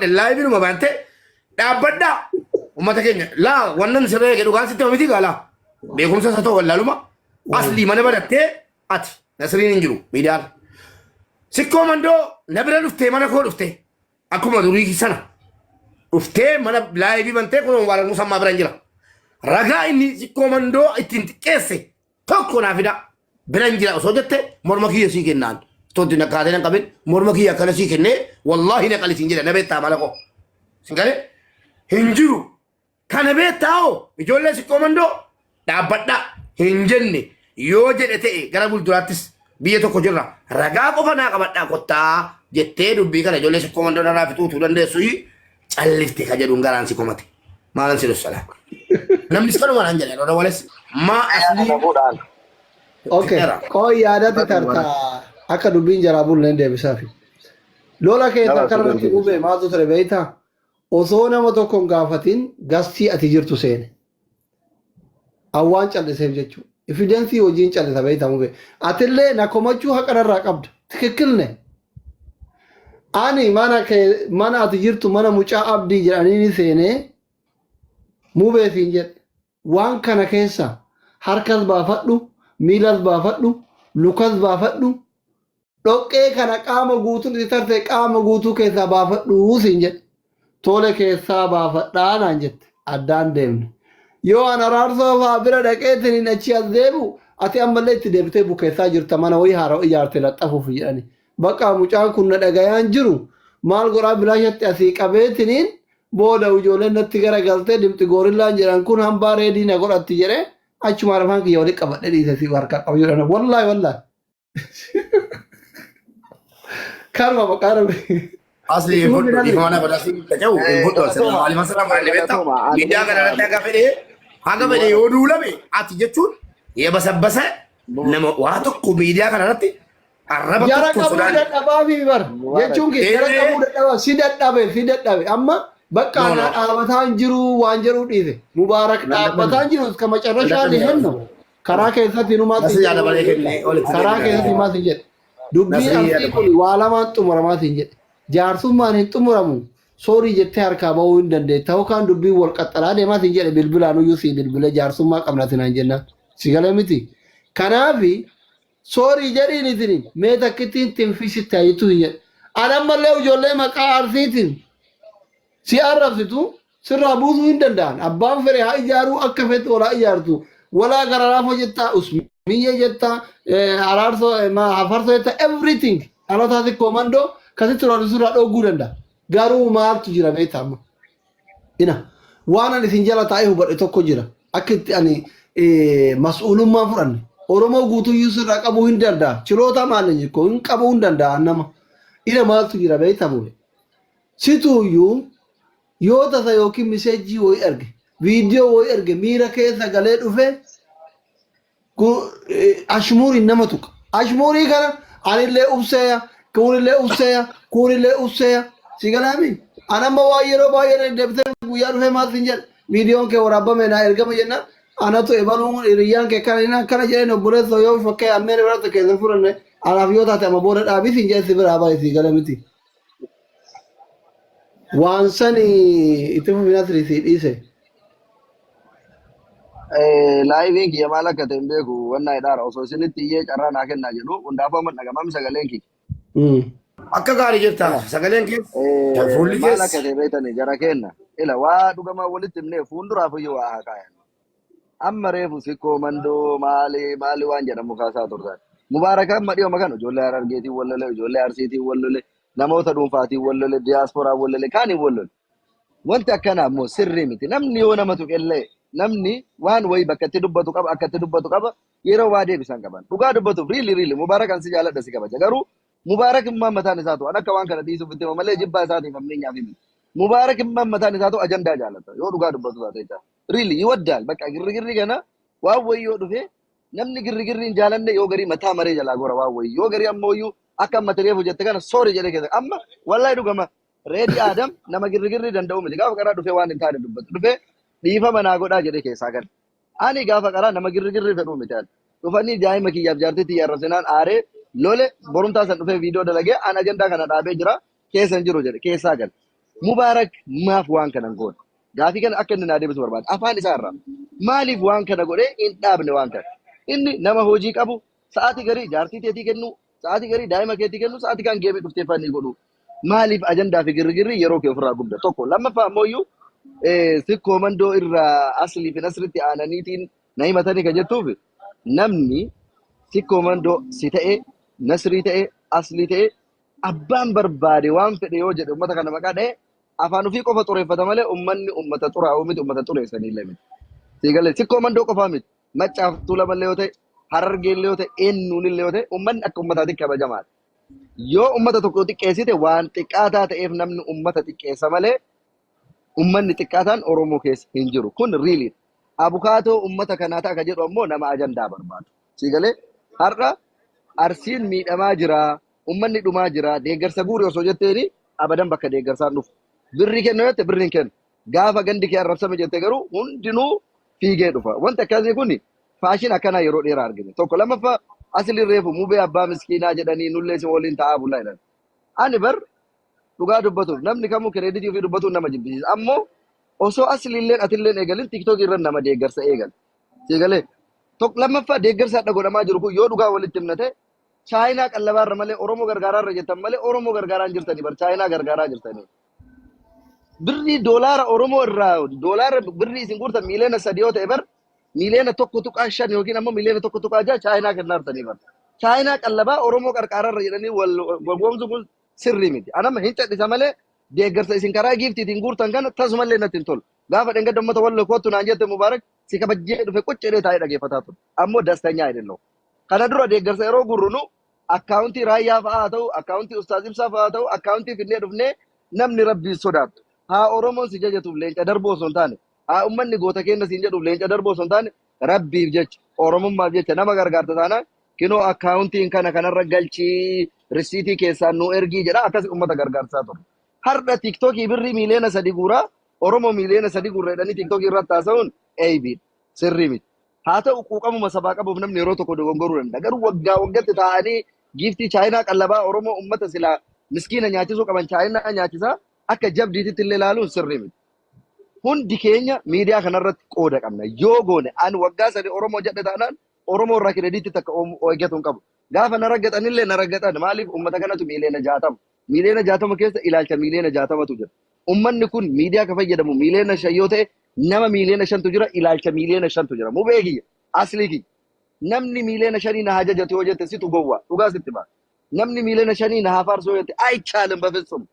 Live bante dhaabbadhaa uummata keenya laa wannan sirree eege dhugaan sitti miti gaalaa beekumsa isa ta'u wallaaluma aslii mana barattee ati Nasriin hin jiru miidiyaan sikkoo mandoo na bira dhuftee mana koo dhuftee akkuma durii sana dhuftee mana live bantee kun waan musammaa bira hin jira ragaa inni sikkoo mandoo ittiin xiqqeesse tokko naa fida biran jira osoo jette morma kiyya sii kennaan tonti na kaatee nan qabin morma kiyya akkana sii kennee wallaahi na qalisiin jedha na beektaa mala koo sin galee hin jiru kana beektaa hoo ijoollee sikkoo mandoo dhaabbadhaa hin jenne yoo jedhe ta'e gara fuulduraattis biyya tokko jirra ragaa qofa naa qabadhaa kottaa jettee dubbii kana ijoollee sikkoo mandoo narraa fixuutuu dandeessu callifte ka jedhuun garaan si komate maalan si dhossala namnis kanuma naan jedhe yeroo wales maa aslii Kana fuudhaan. Okay. fixeera. Qoy yaadatti tarta akka dubbiin jaraa bulleen deebisaafi. Lola keessa Nama akkana irratti deebisa. dhufee maaltu ture beektaa? Osoo nama tokko hin gaafatin gastii ati jirtu seene. Awwaan calliseef jechuudha. Evidensii hojiin callisa beektaa mube. Atillee na komachuu haqa narraa qabda. Tikikilne. Ani mana kee mana ati jirtu mana mucaa abdii jedhanii ni seenee mubee siin jedhe. Waan kana keessa harkas baafadhu, miilas baafadhu, lukas baafadhu, dhoqqee kana qaama guutuun itti tarte qaama guutuu keessaa baafadhu siin jedhe. Tole keessaa baafadhaa naan jette. Addaan deemne. Yoo an araarsoo fa'aa bira dhaqeetiin achi as deebi'u ati ammallee itti deebitee bukeessaa jirta mana wayii haarawa ijaarte laxxafuuf jedhani. Bakka mucaan kun na dhagayaan jiru maal godhaa bilaashatti asii qabeetiniin booda ijoolleen natti garagaltee dimxi goorillaan jedhan kun hambaa reedii na godhatti jedhee achumaan afaan kiyya walitti qabadhee dhiise si harkaa qabu jedhan wallaahi wallaahi. Kanuma maqaa rabbi. Asli hin fudhu dhiifama na godha siin ta'u hin fudhu asirra maaliif asirra fudhanne beektaa Galatooma. Ani miidiyaa kana irratti haga fedhee yoo duulame ati jechuun yebasabbasa nama waa tokko miidiyaa kana irratti arraba Jara tokko qabuu sodaan dadhabaa fi bar jechuun kee jara qabuu dadhabaa si dadhabe si dadhabe amma bakka No, ana no. dhaabataa hin jiru waan jedhu dhiise mubaarak dhaabbataa hin jiru ka macarrashaa ni hennu karaa keessatti numaa si Nasri yaada balee kennee olitti karaa keessatti himaa si jedhe dubbiin Nasri arsii yaada kun waa lamaan xumuramaa si jedhe jaarsummaan hin xumuramu soorii jettee harkaa bahuu hin dandeetta yookaan dubbiin wal qaxxalaa deemaa si jedhe bilbilaan uyyuu si bilbilee jaarsummaa qabna sinaan jennaan si galee miti kanaafi soorii jedhiin isiniin mee takkittiin tinfisitti haa jettu hin jedhe. An ammallee ijoollee maqaa arsiitiin si arrabsitu sirraa buusuu hin danda'an. Abbaan fedhe haa ijaaruu akka feetu walaa ijaartu. Walaa gararaafoo jettaa, usmiyye jettaa, araarsoo, hafarsoo jettaa, everything. Dhalotaa sikkoo mandoo kasitti roorrisu irraa dhogguu danda'a. Garuu maaltu jira beektaa amma? Ina waan ani isin jala taa'ee hubadhe tokko jira. Akka itti ani mas'uulummaa fudhanne. Oromoo guutuyyuu sirraa qabuu hin danda'a. Chiloota maal jikko hin qabuu hin danda'a nama. Ina maaltu jira beektaa mube. Situuyyuu yoo tasa yookiin miseejjii wayii erge viidiyoo wayii erge miira keessa galee dhufe ashmuuriin nama tuqa. Ashmuurii kana anillee ubseeya, kuunillee ubseeya, kuunillee ubseeya. Si galaami? An amma waan yeroo baay'ee deddeebitee guyyaa dhufee maal siin jedhe viidiyoon kee waraabame naa ergama jennaan anatu ebaluun hiriyyaan kee kana inni akkana jedheen obboleessa yoo fakkee ammeen biratti keessa fudhanne anaaf yoo taate amma booda dhaabii siin jedhe si biraa baay'ee si gala miti. Waan sani itti fufinaa sii dhiise. Liveiin kiyya maal akka ta'e hin beeku wannaa hidhaara osoo isinitti iyyee carraa naa kennaa jedhu hundaafuu amma dhagamaami sagaleen kiyya. Akka gaarii jirta sagaleen keessa fuulli Maal keessa akka ta'e beektani jara kenna ila waa dhugamaa walitti himnee fuulduraaf iyyuu waa haa kaayan. Amma reefu sikkoo mandoo maali maali waan jedhamu kaasaa turtan. Mubaaraka amma dhiyooma kana ijoollee Harargeetiin wal lole, ijoollee Arsiitiin wal lole, namoota dhuunfaatiin wal lole, diyaasporaan wal lole, kaaniin wal lole. Wanti akkanaa immoo sirrii miti. Namni yoo nama tuqellee namni waan wayii bakka itti dubbatu qaba, akka itti dubbatu qaba, yeroo waa deebisan qaban. Dhugaa dubbatuuf really really Mubaarak an si jaaladha si kabaja. Garuu Mubaarak immoo mataan isaatu an akka waan kana dhiisuuf itti hima malee jibbaa isaatiif ammeenyaaf miti. Mubaarak immoo mataan isaatu ajandaa jaalata yoo dhugaa dubbatu taate jecha. Really ይወዳል በቃ girrigirri kana waan wayii yoo dhufe namni girrigirri hin jaalanne yoo garii mataa maree jalaa gora waan wayii yoo garii ammoo iyyuu akka amma reefu jette kana sorry jedhee keessa amma wallahi dhugama Reedi Aadam nama girrigirri danda'u miti gaafa qaraa dhufee waan hin taane dubbatu dhufee dhiifama naa godhaa jedhee keessaa gala. Ani gaafa qaraa nama girrigirri fedhuu miti ani. Dhufanii daa'ima kiyyaaf jaartii tiyya arrabsinaan aaree lole borumtaa san dhufee viidiyoo dalagee an ajandaa kana dhaabee jira keessa hin jiru jedhe keessaa gala. Mubaarak maaf waan kana hin goone? Gaafii kana akka inni naa deebisu barbaada. Afaan isaa irraa. Maaliif waan kana godhee hin dhaabne waan kana? Inni nama hojii qabu sa'aatii garii jaartii teetii kennu, sa'aatii garii daa'ima keetii kennu, sa'aatii kaan geemii dhuftee fanii godhu. Maaliif ajandaa fi girrigirri yeroo kee ofirraa gubda? Tokko lammaffaa ammoo iyyuu sikkoo mandoo irraa aslii fi nasritti aananiitiin na himatanii kan jettuuf namni sikkoo mandoo si ta'e nasrii ta'e aslii ta'e abbaan barbaade waan fedhe yoo jedhe ummata kana maqaa dha'e afaan ofii qofa xureeffata malee ummanni ummata xuraa'uu miti ummata xureessanii illee miti. Siigalee sikkoo mandoo qofaa miti. Maccaaf tuulamallee yoo ta'e harargeellee yoo ta'e eenyuunillee yoo ta'e ummanni akka ummataatti kabajamaadha. Yoo ummata tokko xiqqeessite waan xiqqaataa ta'eef namni ummata xiqqeessa malee ummanni xiqqaataan Oromoo keessa hin jiru. Kun riiliidha. Abukaatoo ummata kanaa ta'a ka jedhu ammoo nama ajandaa barbaadu. Siigalee har'a Arsiin miidhamaa jira, ummanni dhumaa jira, deeggarsa guuri osoo jetteeni abadan bakka deeggarsaan dhufu. Birrii kennu jette birri hin kennu. Gaafa gandi kee arrabsame jette garuu hundinuu fiigee dhufa. Wanti akkasii kun faashin akkanaa yeroo dheeraa argine. Tokko lammaffaa asli reefu mubee abbaa miskiinaa jedhanii nullee si waliin taa'aa bulaa jedhan. Ani bar dhugaa dubbatuuf namni kamuu kireeditii ofii dubbatuun nama jibbisiisa. Ammoo osoo asliilleen atilleen eegalin tiiktookii irra nama deeggarsa eegal. Eegalee tokko lammaffaa deeggarsa hadha godhamaa jiru kun yoo dhugaa walitti himna ta'e chaayinaa qallabaarra malee Oromoo gargaaraarra jettan malee Oromoo gargaaraa hin jirtanii bar chaayinaa gargaaraa jirtanii. Birrii doolaara Oromoo irraa doolaara birrii isin guurtan miiliyoona 3 yoo ta'e bar miiliyoona 1.5 yookiin ammoo miiliyoona 1.6 chaayinaa kennaa jirtanii bar. Chaayinaa qallabaa Oromoo qarqaararra jedhanii wal gowwoomsu kun sirrii miti. Anama hin cadhisa malee deeggarsa isin karaa giiftiitiin guurtan kana tasumallee natti hin tolu. Gaafa dheengadda uummata walloo kottu naan jette Mubaarak si kabajjee dhufe quccidhee taa'ee dhageeffataa ture. Ammoo dastanyaa አይደለሁም. Kana dura deeggarsa yeroo gurru nu akkaawuntii raayyaa fa'aa haa ta'u, akkaawuntii ustaaz ibsaa fa'aa haa ta'u, akkaawuntii finnee dhufnee namni rabbiin sodaattu. Haa Oromoon si jajatuuf leenca darbuu osoo hin taane, haa uummanni goota keenya siin jedhuuf leenca darbuu osoo hin taane, rabbiif jecha, Oromummaaf jecha nama gargaarta taanaan kinoo akkaawuntiin kana kanarra galchii risiitii keessaan nu ergii jedha akkas uummata gargaarsaa ture. Har'a tiiktookii birrii miiliyoona 3 guuraa Oromoo miiliyoona 3 guurra jedhanii tiiktookii irratti haasa'uun eeyibiidha. Sirrii miti. Haa ta'u quuqamuma sabaa qabuuf namni yeroo tokko dogongoruu danda'a. Garuu waggaa waggatti taa'anii giiftii chaayinaa qallabaa Oromoo uummata silaa miskiina nyaachisuu qaban chaayinaa nyaachisaa akka jabdiititti illee ilaaluun sirrii miti. Hundi keenya miidiyaa kanarratti qooda qabna. Yoo goone ani waggaa 3 Oromoo jedhe taanaan Oromoo irraa kireediitti takka eeggatu hin qabu. Gaafa na raggaxanillee na raggaxan maaliif uummata kanatu miiliyoona 60. Miiliyoona 60 keessa ilaalcha miiliyoona 60tu jira. Uummanni kun miidiyaa ka fayyadamu miiliyoona 5 yoo ta'e nama miiliyoona 5tu jira ilaalcha miiliyoona 5tu jira. Mubee kiyya aslii kiyya. Namni miiliyoona 5 na hajajatu yoo jette situ gowwaa dhugaa sitti ba'a. Namni miiliyoona 5 na hafaarsu yoo jette አይቻልም በፍጹም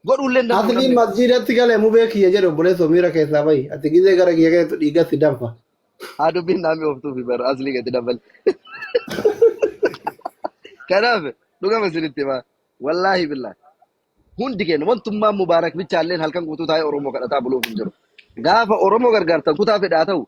godhuullee hin danda'u Asliin namni kun. masjiidatti galee mubee kiyya jedhu obboleessoo miira keessaa bahi. Ati gizee gara kiyya keessattu dhiiga si danfa. Haa dubbiin naamni ooftuufi bara aslii gadi dabale. Kanaaf dhugama isinitti himaa. Wallaahi billaahi. Hundi keenya wantummaan Mubaarak bichaalleen halkan guutuu taa'ee Oromoo kadhataa buluuf hin jiru. Gaafa Oromoo gargaartan kutaa fedhaa ta'u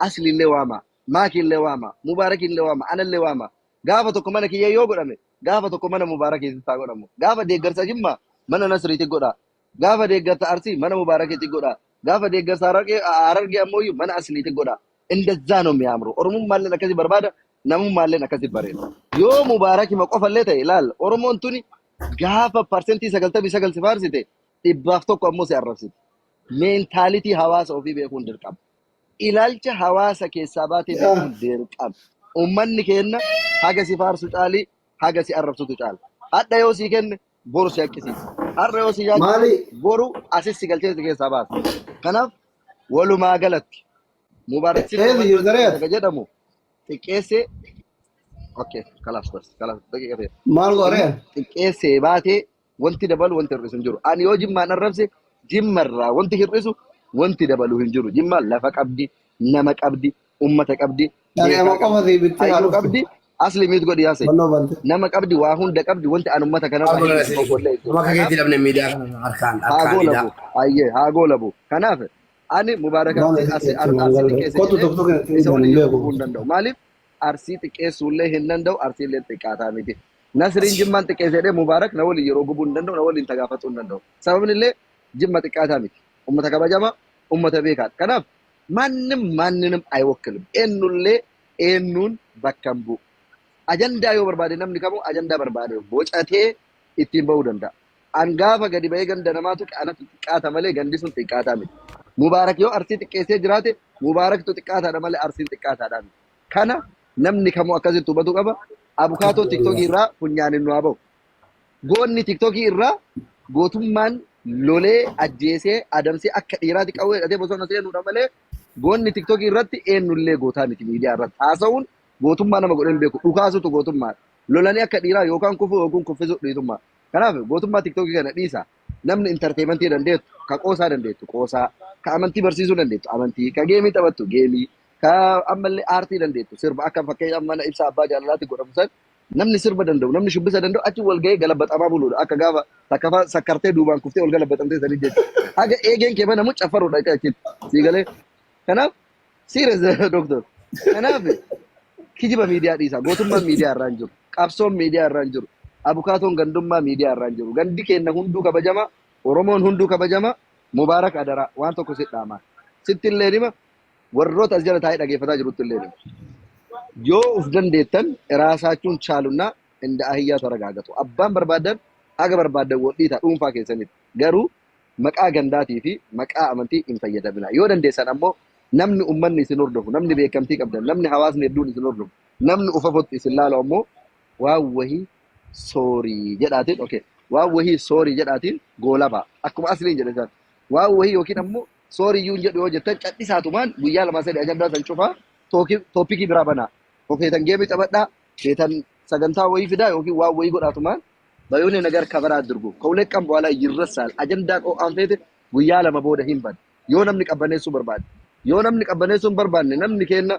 asliillee waama, maakiillee waama, Mubaarakiillee waama, anallee waama. Gaafa tokko mana kiyya yoo godhame gaafa tokko mana Mubaarakiitti haa godhamu. Gaafa deeggarsa Jimmaa mana Nasriitti godhaa. Gaafa deeggarsa Arsii mana Mubaarakiitti godhaa. Gaafa deeggarsa Harargee ammoo mana Asliitti godhaa. እንደዛ ነው የሚያምሩ ኦሮሙማልን akkasi barbaada namummaalleen akkasi bareeda yoo mubaarakima qofallee ta'e ilaal oromoon tuni gaafa 99% si faarsite 101 ammoo si arrabsite mentality hawaasa ofii beekuun dirqama ilaalcha hawaasa keessaa baatee beekuun dirqama ummanni keenna haga si faarsu caalii haga si arrabsutu caala hadha yoo sii kenne boru si haqqisiisa har'a yoo si nyaachise Maali boru asis si galchee si keessaa baasa kanaaf walumaa galatti Mubaarak sikkoo eessa mandoo jirta xiqqeessa reet? ka jedhamu xiqqeessee okay kalaas bas kalaas daqiiqa ta'e Maal inni gooreen? xiqqeessee baatee wanti dabalu wanti hir'isu hin jiru. Ani yoo jimmaan arrabse jimmarraa wanti hir'isu wanti dabalu hin jiru. Jimmaan lafa qabdi, nama qabdi, ummata qabdi, Ani beekaa ama qofa qabdi, sii bittee haa hayyuu dhuftu. qabdi, asli miit godhi yaasee. Bannoo bante. Nama qabdi, waa hunda qabdi, wanti ani ummata kanarraa Maal godhan hir'isu asii? tokko illee hin jiru. Nama akka Kanaaf keetii dhabne miidiyaa kana harkaan haa harkaan idaa. goolabu, ayyee haa goolabu. Kanaaf ani Mubaarak Waan Arsii asii Arsii jechuun Arsii waan xiqqeesse Kottu jedhee tokko tokko natti isa hin waliin yeroo beeku. gubuu hin danda'u. Maaliif Arsii xiqqeessuullee hin danda'u, Arsiillee xiqqaataa miti. Nasriin Jimmaan xiqqeesse jedhee Mubaarak na waliin yeroo gubuu hin danda'u, na waliin tagaafatuu hin danda'u. Sababni illee Jimma xiqqaataa miti. Ummata kabajamaa, ummata beekaadha. Kanaaf ማንም ማንንም አይወክልም. Eenyullee eenyuun bakka hin bu'u. Ajandaa yoo barbaade namni kamuu ajandaa barbaade bocatee ittiin bahuu danda'a. An gaafa gadi ba'ee ganda namaa tuqe anatu xiqqaata malee gandi sun xiqqaataa miti. Mubaarak yoo Arsii xiqqeessee jiraate Mubaaraktu xiqqaataadha malee Arsiin xiqqaataadha miti. Kana namni kamuu akkasitti hubatu qaba. Abukaatoo tiktookii irraa funyaan nu haa ba'u. Goonni tiktookii irraa gootummaan lolee ajjeesee adamsee akka dhiiraatti qawwee hidhatee bosona seenuudha malee goonni tiktookii irratti eenyullee gootaa miti miidiyaa irratti haasa'uun gootummaa nama godhee hin beeku dhukaasutu gootummaadha. Lolanii akka dhiiraa yookaan kufuu yookaan kuffisuu dhiitummaa. Kanaaf gootummaa tiktookii kana dhiisa. Namni intarteementii dandeettu, ka qoosaa dandeettu qoosaa, ka amantii barsiisuu dandeettu amantii, ka geemii taphattu geemii, ka ammallee aartii dandeettu sirba akka fakkeenya mana ibsaa abbaa jaalalaatti godhamu san namni sirba danda'u, namni shubbisa danda'u achi wal ga'ee galabbaxamaa buluudha. Akka gaafa takkafaa sakkartee duubaan kuftee ol galabbaxamtee sanii jechuudha. Haga eegeen kee banamu caffaruudha akka achitti. Sii galee. Kanaaf serious doctor. Kanaaf kijiba miidiyaa dhiisa. Gootummaan miidiyaa irraa hin jiru. Qabsoon miidiyaa irraa hin jiru. Abukaatoon gandummaa miidiyaa irraa hin jiru. Gandi keenya hunduu kabajama. Oromoon hunduu kabajama. Mubaarak adaraa waan tokko si dhaama. Sitti illee nima warroota as jala taa'ee dhageeffataa jirutti illee nima. Yoo uf dandeettan raasaachuun chaalunnaa inda ahiyyaa taragaagatu. Abbaan barbaadan haga barbaadan wal dhiita dhuunfaa keessanitti. Garuu maqaa gandaatii fi maqaa amantii hin fayyadamina. Yoo dandeessan ammoo namni ummanni isin hordofu, namni beekamtii qabdan, namni hawaasni hedduun isin hordofu, namni ufafotti isin laalu ammoo waan wahii soorii jedhaatiin okay. Waan wahii soorii jedhaatiin goolabaa. Akkuma asliin jedhe san. Waan wahii yookiin ammoo soorii iyyuu hin jedhu yoo jettan cadhisaatumaan guyyaa lama sadii ajandaa san cufaa toopikii biraa banaa. Feetan geemii taphadhaa, feetan sagantaa wayii fidaa yookiin waan wayii godhaatumaan በየሆነ ነገር ከበር አድርጉ ከሁለት ቀን በኋላ ይረሳል። አጀንዳን ኦአን ፌቴ guyyaa lama booda hin bada. Yoo namni qabbaneessuu barbaade. Yoo namni qabbaneessuu hin barbaanne namni kenna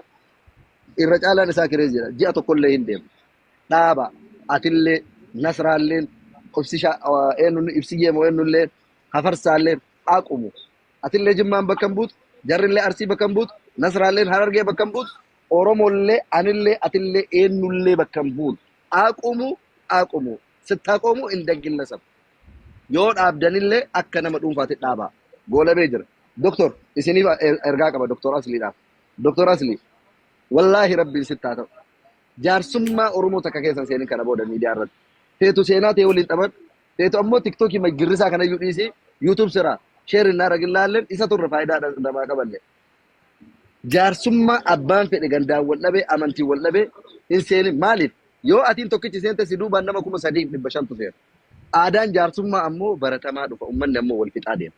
irra caalaan isaa kiree jira. Ji'a tokkollee hin deemu. Dhaaba atillee nasraalleen ibsishaa eenyuun ibsiyyee moo eenyullee hafarsaallee aqumu. Atillee jimmaan bakka hin buutu jarrillee arsii bakka hin buutu nasraalleen harargee bakka hin buutu oromollee anillee atillee eenyullee bakka hin buutu. Aqumu aqumu ስታቆሙ እንደ ግለሰብ yoo dhaabdanillee akka nama dhuunfaatti dhaabaa. Goolabee jira. Doktor isiniif ergaa qaba Doktor Asliidhaaf. Doktor Aslii wallaahi rabbiin sitti haa ta'u. Jaarsummaa Oromoo takka keessan seenin kana booda miidiyaa irratti. Feetu seenaa ta'e waliin taphadhu. Feetu ammoo tiktookii girrisaa kanayyuu dhiisii yuutuub siraa sheer innaa ragillaalleen isa turre faayidaa namaa qaballe. Jaarsummaa abbaan fedhe gandaan wal dhabee amantiin wal dhabee hin seenin maaliif yoo atiin tokkichi seente si duubaan nama 3,500tu seena. Aadaan jaarsummaa ammoo baratamaa dhufa ummanni ammoo wal fixaa deema.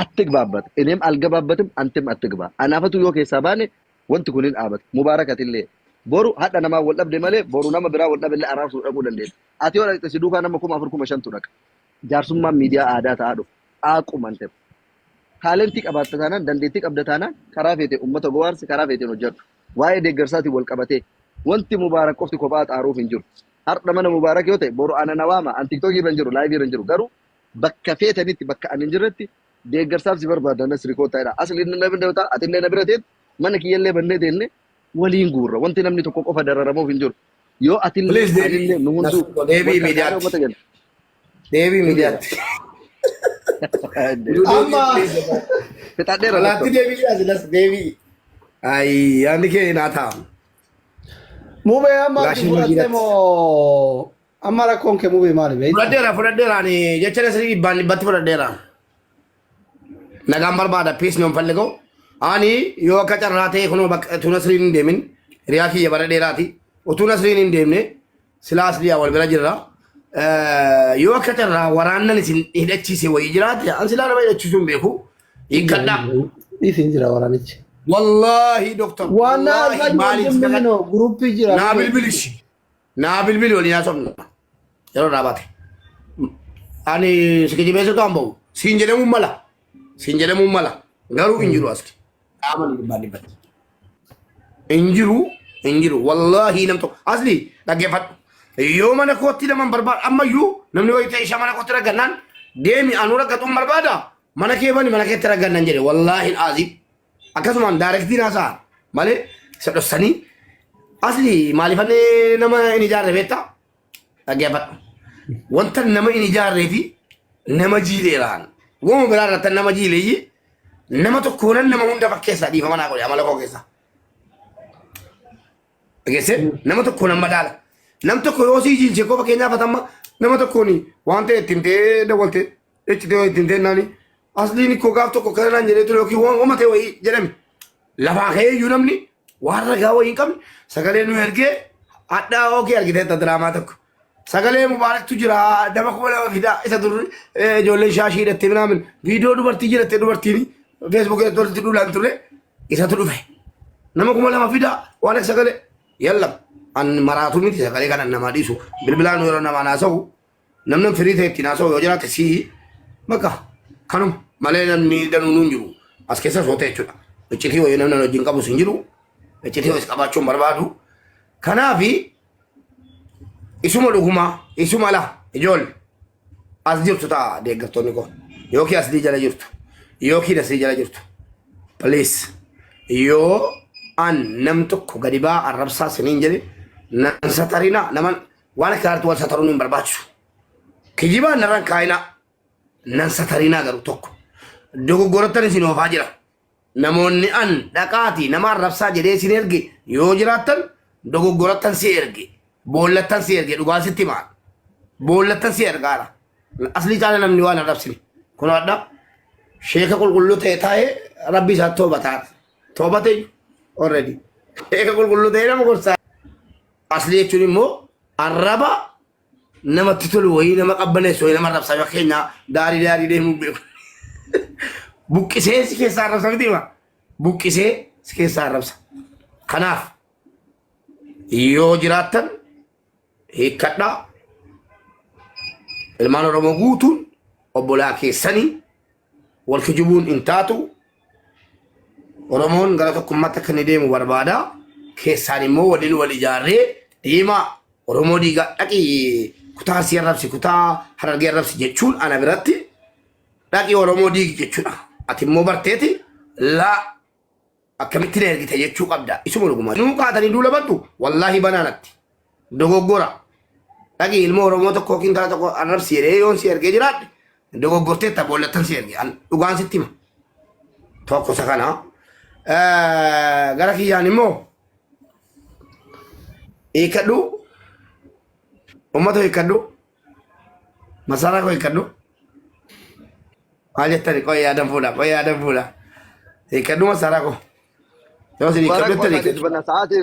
አትግባበት እኔም አልገባበትም አንተም አትግባ anaafatu yoo keessaa baane wanti kun hin dhaabatu mubaarak atillee boru hadha namaa wal dhabde malee boru nama biraa wal dhabe illee araarsuu dhaquu dandeessa ati yoo dhaqxe si duukaa nama 4,000 5,000tu dhaqa jaarsummaan miidiyaa aadaa ta'aa dhufa aquman ta'e taalentii qabaatta taanaan dandeettii qabda taanaan karaa feete ummata gowaarsi karaa feeteen hojjedhu waa'ee deeggarsaatiin wal qabatee wanti mubaarak qofti kophaa xaaruuf hin jiru har'a mana mubaarak yoo ta'e boru ana na waama an tiktookii irra hin jiru laayivii irra hin jiru garuu bakka feetanitti bakka ani hin jirretti deeggarsaaf si barbaada nasri koo ta'edha. Asli inni na bira ta'a atillee na bira teet mana kiyyallee bannee teenne waliin guurra wanti namni tokko qofa dararamuuf hin jiru. Yoo atillee Please deebii. anillee nu hunduu Deebii wal gargaaree miidiyaatti. uummata jenna. Deebii miidiyaatti. Amma Fixadheera Alaatti doktor. deebii asilas deebii. Ayi yaadni kee naa ta'a. Mubee amma ati Gaashin fudhatte hojiidhaatti. moo amma rakkoon kee mubee maali beektaa? Fudhadheera fudhadheera ani jecha nasrii dhibbaan dhibbatti fudhadheera. Nagaan barbaada peace ነው የምፈልገው. Ani yoo akka carraa ta'e kunoo bakka utuu nasriin hin deemin hiriyaa kiyya bara dheeraati. Utuu nasriin hin deemne silaa asliyaa wal bira jirra. Yoo akka carraa waraannan isin hidhachiise wayii jiraate an silaa nama hidhachiisuu hin beeku. Hiikkadhaa. Dhiisin jira waraanichi. Wallaahi doktor. Waan Wallaahi argaa maaliif jiru kakadhu? guruppii jira. Naa bilbilishi. Naa bilbili waliin haasofna. Yeroo dhaabate. Ani si kijibeessu ta'an bahu. Siin jedhamuun mala. Siin jedhamuun mala. Garuu hin jiru asli. Qaama dhibbaan dhibbatti. Hin jiru hin jiru. Wallaahi nam tokko. Asli dhaggeeffadhu. Yoo mana kootti naman barbaada ammayyuu namni wayii ta'e isa mana kootti raggannaan deemi anuu raggatuun barbaada. Mana kee bani mana keetti raggannan jedhe wallaahi aziim. Akkasumaan daarektiin haasa'a malee isa dhossanii asli maaliifannee nama hin ijaarre beektaa? Dhaggeeffadhu. Wanta nama hin ijaarree fi nama jiileeraan. Wama biraa irratti nama jiileeyyi nama tokkoonan nama hunda fakkeessaa dhiifama naa godhe amala koo keessaa. Dhageessee nama tokko nan madaala. Nam tokko yoo sii jiilche koo fakkeenyaaf atamma Nama tokkoon waan ta'e ittiin ta'ee dawwalte itti ta'e ittiin ta'e naani asliin koo gaaf tokko kana naan jedhee ture yookiin waan uummate wayii jedhame. Lafaa ka'ee iyyuu namni waan ragaa wayii hin qabne sagalee nu ergee hadhaa ookee argiteetta diraamaa tokko. Sagalee mubaaraktu jira nama 2000 fidaa isa dur ijoolleen shaashii hidhattee minaamin viidiyoo dubartii jedhattee dubartiin feesbuukii irratti walitti duulaan ture isatu dhufe. Nama 2000 fidaa waan akka sagalee yalla an maraatu miti sagalee kana namaa dhiisu bilbilaan yeroo namaan haasa'u namni firii ta'e ittiin haasa'u yoo jiraate sii bakka kanuma malee namni danuun hin jiru as keessa soota jechuudha. Iccitii wayii namni wajjin qabus hin jiru iccitii wayis qabaachuu hin barbaadu. Kanaafi isuma dhugumaa isuma la ijoolle as jirtu ta'a deeggartoonni koo yookiin asii jala jirtu yookiin asii jala jirtu please yoo an nam tokko gadi baa arrabsaa siniin jedhe nan satarina naman waan akka kanatti wal sataruun hin barbaachisu kijibaan narraan kaayinaa nan satarinaa garuu tokko dogoggorattan isin oofaa jira. Namoonni an dhaqaatii nama arrabsaa jedhee isin erge yoo jiraattan dogoggorattan si erge boollattan si erge dhugaan sitti himaa boollattan si ergaara aslii caala namni waan arrabsine kun hadha sheeka qulqulluu ta'e taa'ee rabbi isaa toobataa toobate already sheeka qulqulluu ta'e nama gorsaa aslii jechuun immoo arraba namatti tolu wayii nama qabbaneessu wayii nama arrabsa fakkeenya daarii daarii deemuu beeku. Buqqisee si keessaa arrabsa miti hima. Buqqisee si keessaa arrabsa. Kanaaf yoo jiraattan hiikkadhaa. Ilmaan Oromoo guutuun obbolaa keessanii wal kijibuun hin taatu. Oromoon gara tokkummaatti akka inni deemu barbaada. Keessaan immoo waliin wal ijaarree deemaa Oromoo diigaa dhaqi kutaa Arsii arrabsi kutaa Harargee arrabsi jechuun ana biratti dhaqi Oromoo diigi jechuudha. Ati immoo barteeti laa akkamitti na ergite jechuu qabda. Isuma dhuguma. Nuu kaatanii duula bantu wallaahi banaanatti. Dogoggora. Dhaqi ilma Oromoo tokko yookiin intala tokko arrabsi jedhee yoon si ergee jiraadhe dogoggorteetta boollattan si erge. An dhugaan sitti hima. Tokko isa kana. Gara kiyyaan immoo hiikkadhu uummata hiikkadhu masaraa koo hiikkadhu maal jettani qoy yaadan fuudha qoy yaadan fuudha hiikkadhu masaraa koo yoo isin hiikkadhu Mubarak jettani waan hiikkadhu. sa'aatii